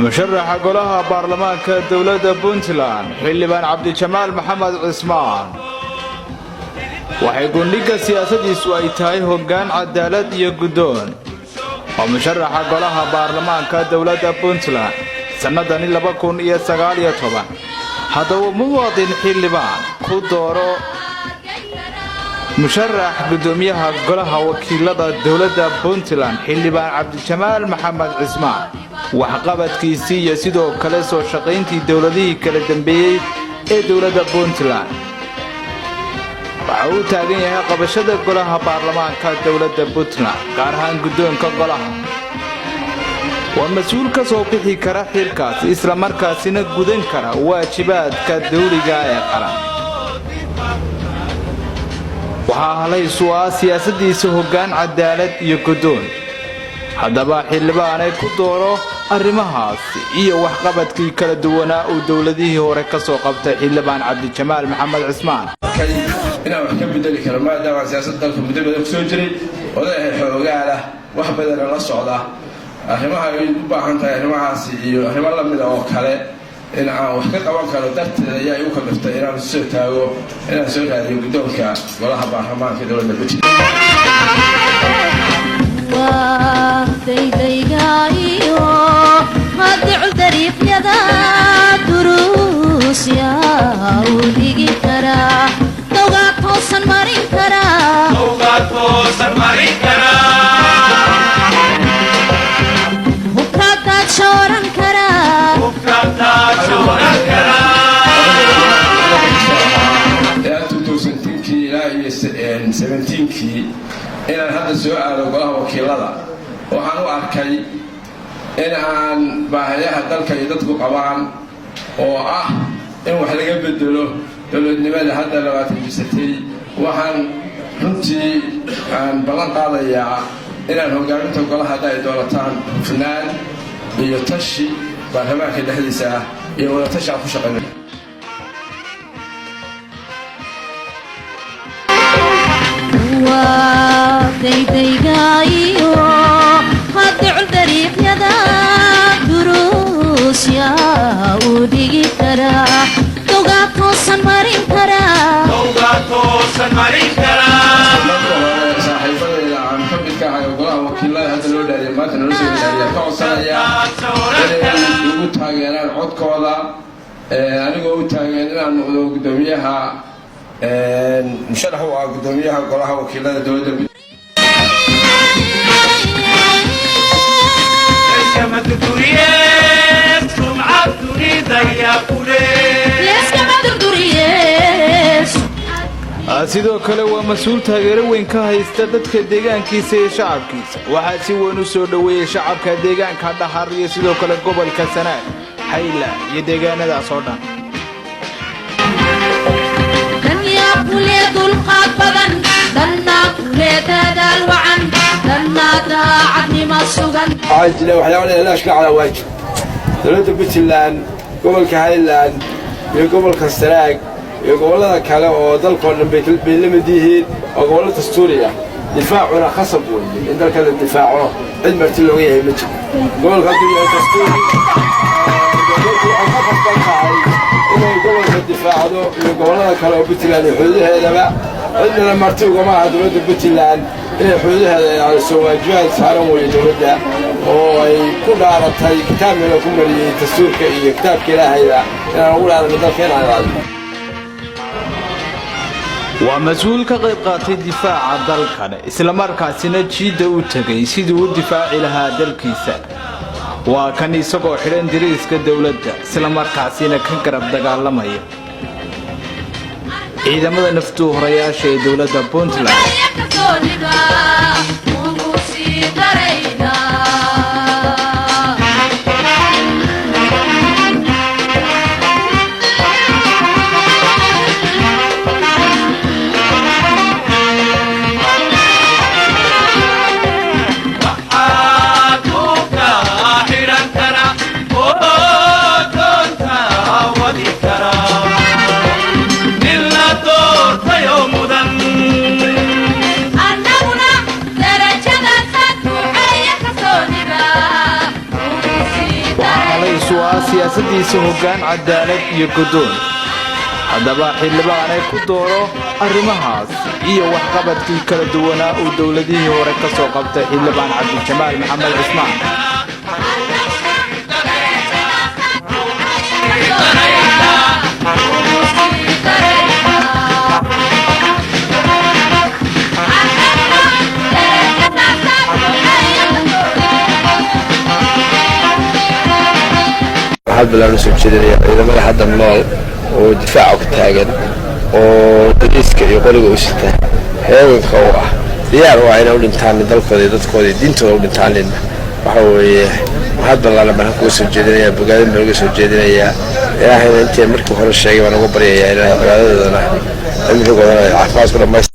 Musharaxa golaha baarlamaanka dowladda Puntland, Xildhibaan Cabdijamaal Maxamed Cismaan, waxay gundhigga siyaasadiisu ay tahay hoggaan cadaalad iyo guddoon. Waa musharaxa golaha baarlamaanka dowladda Puntland sannadani 2019. Haddaba muwaadin xildhibaan, ku dooro musharax guddoomiyaha golaha wakiilada dowladda Puntland, Xildhibaan Cabdijamaal Maxamed Cismaan, waxqabadkiisii iyo sidoo kale soo shaqayntii dowladihii kala dambeeyey ee dowladda Puntland. Waxa uu taagan yahay qabashada golaha baarlamaanka dowladda Puntland, gaar ahaan guddoonka golaha. Waa mas-uul ka soo bixi kara xilkaas, islamarkaasina gudan kara waajibaadka dawliga ee qaran. Waxaa halaysu ah siyaasadiisa hoggaan cadaalad iyo guddoon. Haddaba xildhibaanay, ku dooro arrimahaasi iyo waxqabadkii kala duwanaa uu dowladihii hore ka soo qabtay Xildhibaan Cabdijamaal Maxamed Cismaan. Inaan wax ka bedeli karo, maadaama siyaasadda dalka muddo badan kusoo jiray, odayahay xoogaalah, wax badana la socda arrimaha ay u baahan tahay. Arrimahaasi iyo arrimo lamida oo kale in aan wax ka qaban karo darteed ayaa igu kaliftay inaan soo taago, inaan soo raadiyo guddoonka golaha baarlamaanka dowladda Puntland. Daydayga iyo hadicu dariiqyada duruusya u dhigi karaa, dowgaa toosan marin karaa, hubka daadshooran karaa. Ilaa 2010kii ilaa iyo 17kii inaan hadda soo aado golaha wakiilada, waxaan u arkay in aan baahayaha dalka iyo dadku qabaan oo ah in wax laga bedelo dowladnimada hadda 20 jirsatay. Waxaan runtii aan ballan qaadayaa inaan hogaaminta golaha hadda ay doorataan hufnaan iyo tashi baarlamaanka dhexdiisa ah iyo wadatashi aan ku shaqayno. Daydayga iyo hadicu dariiqyada duruusya u dhigi karaa, dowgaa toosan marin karaa. Marka hore, saaxiibadayda aan ka mid ka ahay oo golaha wakiilada hadda loo dhaariya, maanta nala soo dhaariya, ka codsanayaa inay igu taageeraan codkooda, anigoo u taagan inaan noqdo guddoomiyaha, musharax u ah guddoomiyaha golaha wakiilada dowladda. Layskama durduriye. Sidoo kale waa mas-uul taageero weyn ka haysta dadka deegaankiisa iyo shacabkiisa. Waxaa si weyn u soo dhoweeyey shacabka deegaanka Dhahar iyo sidoo kale gobolka Sanaag, Hayla iyo deegaanadaas oo dhan. Dhanyaa kule dulqaad badan, dhannaa kule dadaal wacan, dhannaa daacadnimo sugan. Waxaa jira waxyaaba ilaashka calaa waajib dowladda Puntland, gobolka Highland iyo gobolka Sanaag iyo gobollada kale oo dalkoo dhan bay la mid yihiin oo gobollo dastuuri ah. Difaacuna khasab weeye in dalka la difaaco. Cid marti looga yahay ma jiro. Gobolka hadduu yahay dastuuri, dowladdu waxay ka khasban tahay inay gobolka difaacdo iyo gobollada kale oo Puntland iyo xuduudaheedaba. Cidnana marti ugama aha dowladda Puntland inay xuduudaheeda ilaaliso. Waajibaad saaran weeye dowladda oo ay ku dhaaratay, kitaabkana ku mariyey, dastuurka iyo kitaabka Ilaahayba inaan ugu dhaaranay dalka inaan ilaalino. Waa mas-uul ka qayb qaatay difaaca dalkan, islamarkaasina jiidda u tegay siduu u difaaci lahaa dalkiisa. Waa kan isagoo xidhan diriiska dowladda, islamarkaasina ka garab dagaalamaya ciidamada naftuuhorayaasha ee dowladda Puntland. Kalsoonida ugu sii daraynaa. Annaguna Kaasoo ah siyaasaddiisa hoggaan cadaalad iyo guddoon. Haddaba xildhibaanay ku dooro arrimahaas iyo waxqabadkii kala duwanaa uu dowladihii hore ka soo qabtay xildhibaan Cabdijamaal Maxamed Cismaan. Waxaad bilaabna soo jeedinaya ciidamada hadda nool oo difaaca ku taagan oo dariiska iyo qoriga u sita, heeganka u ah, diyaar u ah inay u dhintaan dalkooda iyo dadkooda iyo diintooda u dhintaanina. Waxa weeye mahad ballaaran baan halka uga soo jeedinayaa, bogaadin baan uga soo jeedinayaa. Ilaahayna intii markii hore sheegay baan uga baryayaa ilaahay cibaadadoodana, cimrigoodana caafimaad ku dhammaystira.